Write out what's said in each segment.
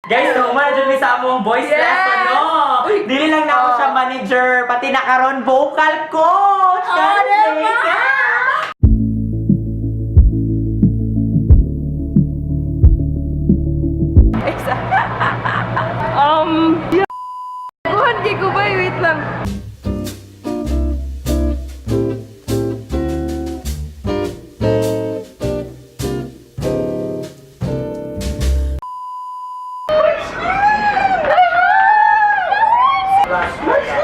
Guys, no, man, dyan mi sa among voice lesson, no? Uy! Dili lang na ako Oh. siya manager, pati na karon vocal coach! Oh, Guys, diba? Yeah. Buhan kay ko ba? Wait lang.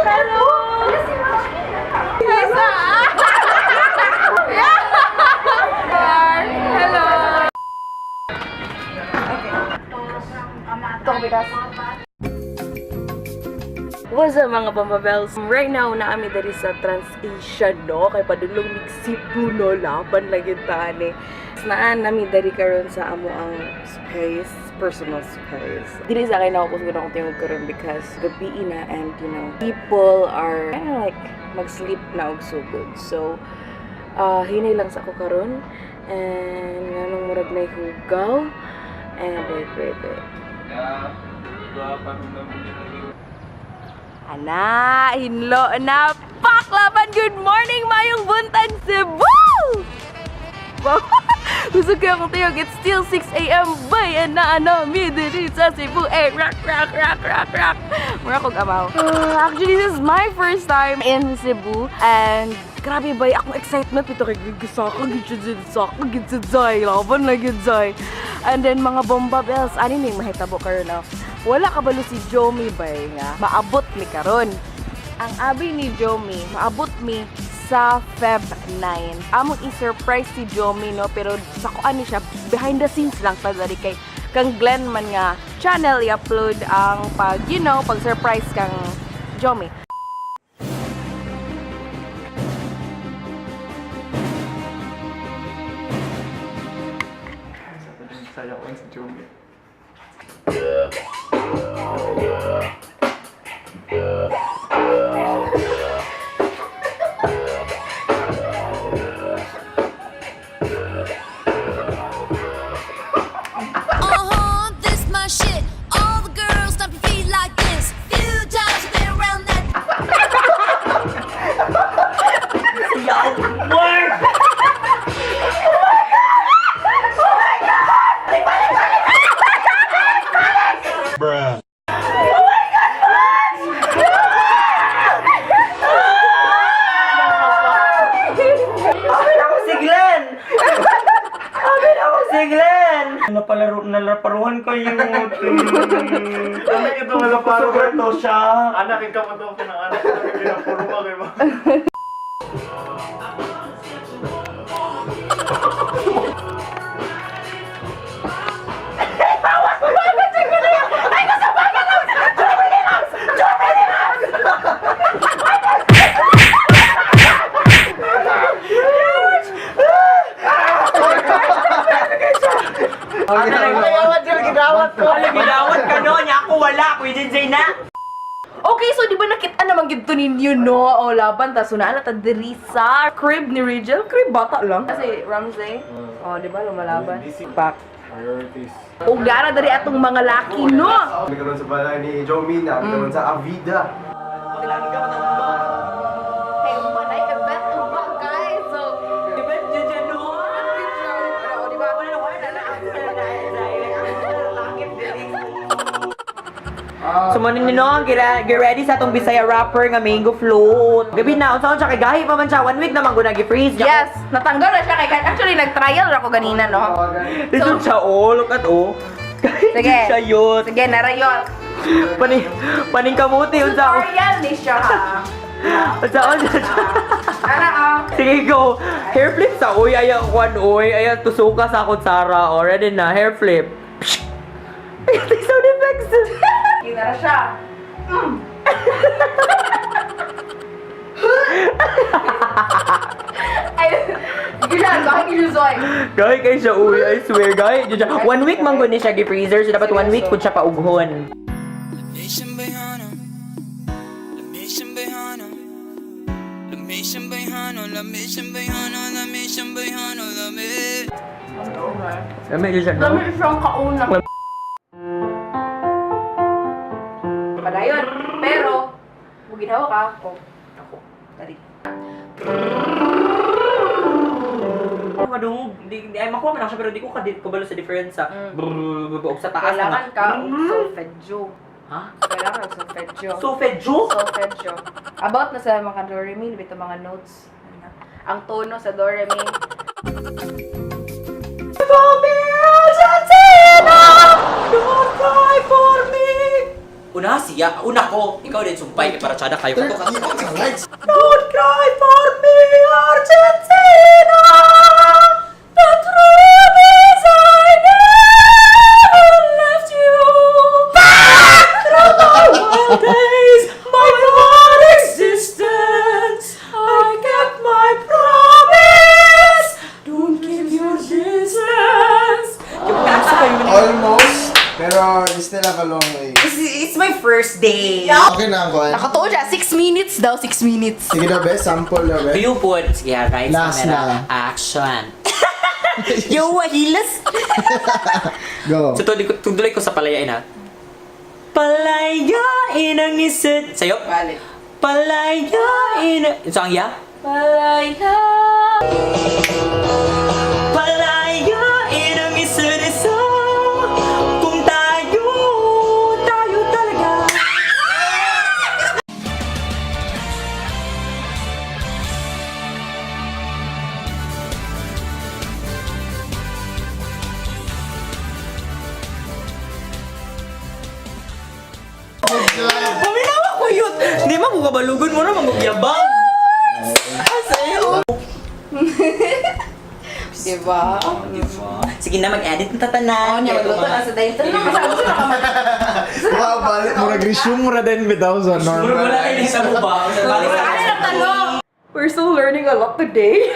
Hello! Hi, sa! Hello! What's up, mga Bamba Bells? Right now, naami diri sa TransAsia, no? Kay padulong mig Cebu, no? Laban lagi tani. Naan nami diri karon sa amo ang space, personal space. Dili sa kay na ako akong tingog karon because gabi na and people are kind of like mag-sleep na og sugod. So, hinay lang sa ako karon and nganong murag na hugaw and wait, wait, wait. Ana, hinlo na paklaban. Good morning, mayong buntag Cebu! Wow. Gusto ko akong tiyog. It's still 6 a.m. Bay, ana, ano, mi diri sa Cebu. Eh, rock, rock, rock, rock, rock. Mura kong amaw. Actually, this is my first time in Cebu. And grabe bay, akong excitement. Ito kay gisaka, gisaka, gisaka, laban na gisay. And then mga bomba bells, ani ning mahitabo karon no? Wala kabalo si Jomi bay nga maabot mi karon. Ang abi ni Jomi, maabot mi sa Feb 9. Among i-surprise si Jomi no, pero sa kuan ni siya behind the scenes lang ta diri kay kang Glenn man nga channel i-upload ang pag pag surprise kang Jomi. Sayawan si Jomi. Uh-huh, this my shit. All the girls stomp your feet like this. Few times you've been around that Work! Bruh. Amin ako si Glenn! Amin ako si Glenn! Napalaro, nalaparuhan kayo. Kami ito nga naparo Sugar to siya. Anak, ikaw pa to ng anak. Kami ginapuro ka kay ba? Ano lang? Gidawat ko! Alam, gidawat ka no? Nya ako wala. Kuya Jay na. Okay, so di ba nakita naman gid to ninyo no? O laban ta so naa na ta diri sa crib ni Rigel, crib bata lang. Kasi Ramsey. Oh, di ba lumalaban? Pak. Priorities. Ug dara diri atong mga laki no. Kami karon sa balay ni Jomi na, kami karon sa Avida. Hey, manay event ugma guys. So, Event dyan no? picture, di ba? So mo ninyo no, get ready sa atong Bisaya rapper nga mango float. Gabi na, unsa siya kay gahi pa man siya, one week na man gud nagi-freeze. Yes, natanggal na siya kay actually nag-trial ra ko ganina no. Dito siya oh, look at oh. Sige. Siya yun. Sige, narayot. Paning paning kamuti unsa Tutorial ni siya ha. Unsa unsa. Ana ah. Sige go. Hair flip sa uy ayaw kwan uy, ayaw tusuka sa akong Sara. Oh, ready na hair flip. Ay, sound effects. Yun na siya. Ay, yun bakit yun Zoy? Gahi kay siya uy, I swear gahi. Jud siya. One week man gud ni siya gi-freezer, so dapat one week pud siya paughon. Mission Behano, la Mission Behano, la Mission Behano, la Mission Behano, la Mission Behano, la Mission. Lami jud siya no. Dami siyang kauna. Padayon. Pero, kung ginawa ka, oh, ako, dali. Madungog. Di, ay, makuha man ako siya, pero di ko kabalo sa difference sa brrrr, og sa taas Kailangan na. ka og solfeggio. Ha? Kailangan og solfeggio. Solfeggio? Solfeggio. About na sa mga do re mi, bito mga notes. Ano na. Ang tono sa do re mi. Don't cry for me. Una siya, una ko. Ikaw din sumpay kay para tsada kayo. Kato ka. Don't cry for me, Argentina. The truth is I never left you. Back through my wild days, my broad existence. I kept my promise. Don't keep your distance. Almost, pero you still have a long way. It's my first day. Okay na ako. Nakatuo siya, 6 minutes daw, 6 minutes. Sige na, be. Sample na, be. You put, yeah, right, Last camera, na. action. Yo, hilas. Go. So, tuloy ko sa palayain ha. Palayain ang isa't... Sa'yo? Balik. Palayain ang... So, ang ya? Palaya. Palayain ang isa't isa. Kung tayo, tayo talaga. Paminawa ko yun! Di ba kung kabalugon mo na mangugyabang? Sa'yo! Diba? Sige na, mag-edit na tatanan. Oo, niya, magluto na sa dahil. Tanong ka sa gusto na ka Wow, balik. Murag resume mura din bitaw sa Mura normal. wala kayo sa buba. Tanong! We're still learning a lot today.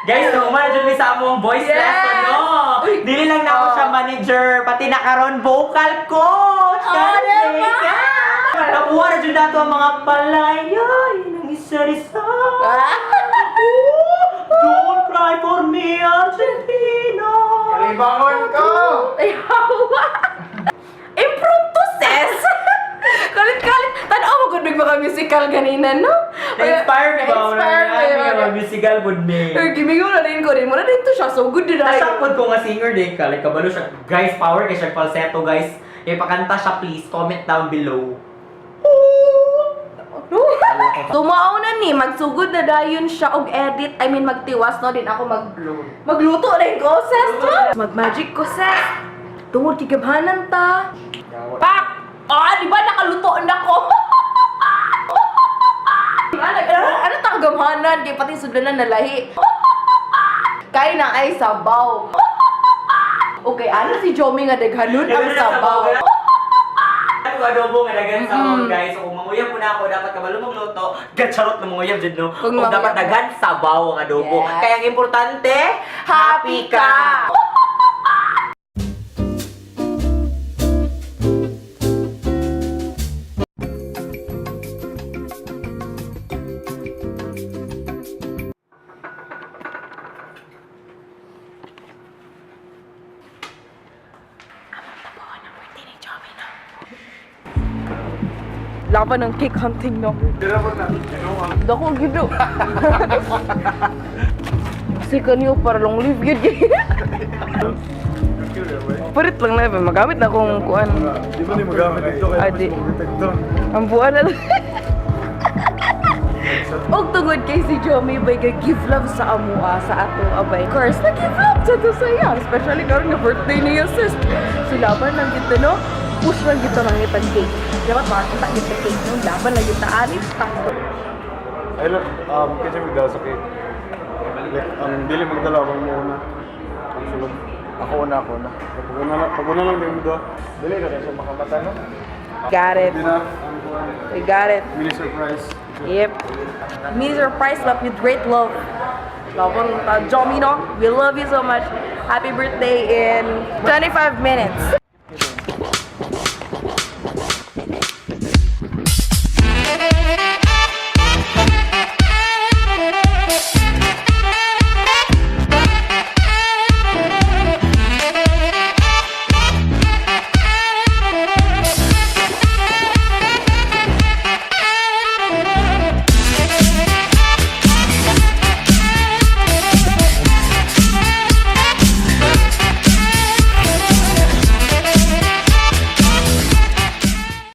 Guys, no, manager mi sa among voice Yes! lesson, no? Uy. Dili lang na ako Oh. siya manager, pati na karon vocal coach. Oh, Guys, diba? Nakuha na dyan nato ang mga palayay ng isa-isa. Ah. Don't cry for me, Argentina. Kalibangon ko! Ay, hawa! Impromptu, ses! Kalit-kalit! Tanaw mo gud mga musical ganina, no? Na-inspire ni ba? Na-inspire Na ba? mga musical pud ni. Pero gimingo na rin ko rin. Muna din to siya. So good din na. Nasakot ko nga singer din ka. Like, kabalo siya. Guys, power kay siya falsetto, guys. Ipakanta siya, please. Comment down below. Tumao na ni, magsugod na dayon siya og edit. I mean, magtiwas no din ako magluto na yung ko, ses. Mag-magic ko, ses. Tungod kay gamhanan ta. Pak! Ah, di ba nakaluto na ko? Ano ta gamhanan? Kay pati sudlanan na lahi. Kay na ay sabaw. Okay, ano si Jomi nga daghanon ang sabaw? Ano adobo nga daghan sabaw, guys. So, kung manguyab mo na ako, dapat kabalo magluto. Gacharot na manguyab dyan, no? Kung Kung dapat manguyab. daghan sabaw ang adobo. Yes. Kaya ang importante, Happy ka! Laban ng cake hunting, no? Dako, gido. Kasi kanyo para long live yun. Parit lang na, magamit na akong kuan. Di ba di magamit ito kaya Ah, di. mas mag-detector? Ang buwan na. Og tungod kay si Jomi bay ga give love sa amua sa ato abay. Of course, na give love sa to sa iya, especially karon nga birthday niya sis. So laban lang gito no. Push lang gito ng itang cake. Dapat makakita gito cake no. Laban lang gito ani. Ay, look, kasi magdala sa cake. Like, ang dili magdala ako mo una. Ang sulod. Ako una, ako una. Pag una lang, di mo do. Dili ka rin siya makamata, no? Got it. Di na, ang kuwan. We got it. Mini surprise. Yep. Me surprise but with great love. Laban ta Jomi no. We love you so much. Happy birthday in 25 minutes.